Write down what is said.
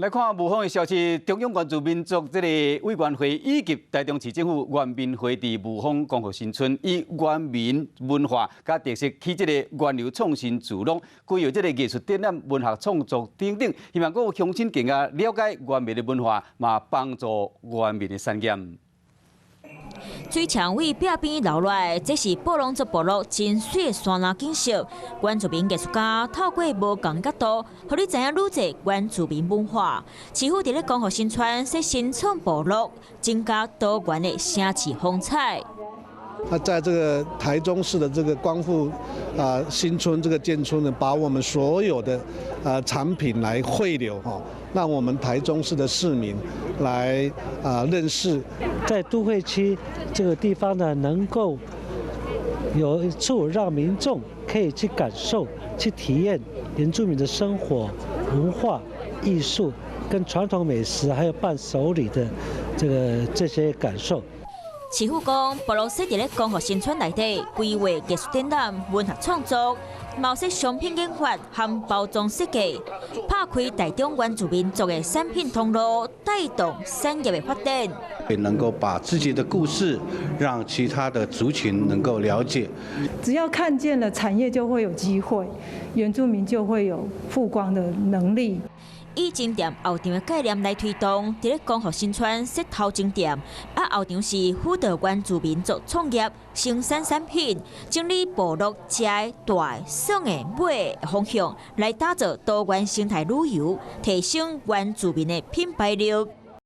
來看霧峰的消息，中央原住民族這個委員會以及台中市政府原民會佇霧峰光復新村，以原民文化佮特色起這個原遊創新聚落，規劃這個藝術展覽、文學創作等等，希望閣有鄉親更加了解原民的文化，嘛幫助原民的產業。水牆對壁邊流落來，這是布農族部落真媠的山林景色。原住民藝術家透過無仝角度，予你知影愈濟原住民文化。市府佇咧光復新村設新創部落，增加多元的城市風采。那在這個台中市的這個光復啊新村這個建村呢，把我們所有的啊產品來匯流哈，讓我們台中市的市民來啊認識，在都會區這個地方呢，能夠有一處讓民眾可以去感受、去體驗原住民的生活、文化、藝術跟傳統美食，還有伴手禮的這些感受。市府講，部落設佇咧光復新村內底，規劃藝術展覽、文學創作、嘛設商品研發和包裝設計，拍開台中原住民族的產品通路，帶動產業的發展。能夠把自己的故事，讓其他的族群能夠了解。只要看見了產業，就會有機會，原住民就會有曝光的能力。以前店後場的概念來推動，佇咧光復新村設頭前店，啊後場是輔導原住民族創業、生產產品，整理部落食的、大的、耍的、買的方向，來打造多元生態旅遊，提升原住民的品牌力。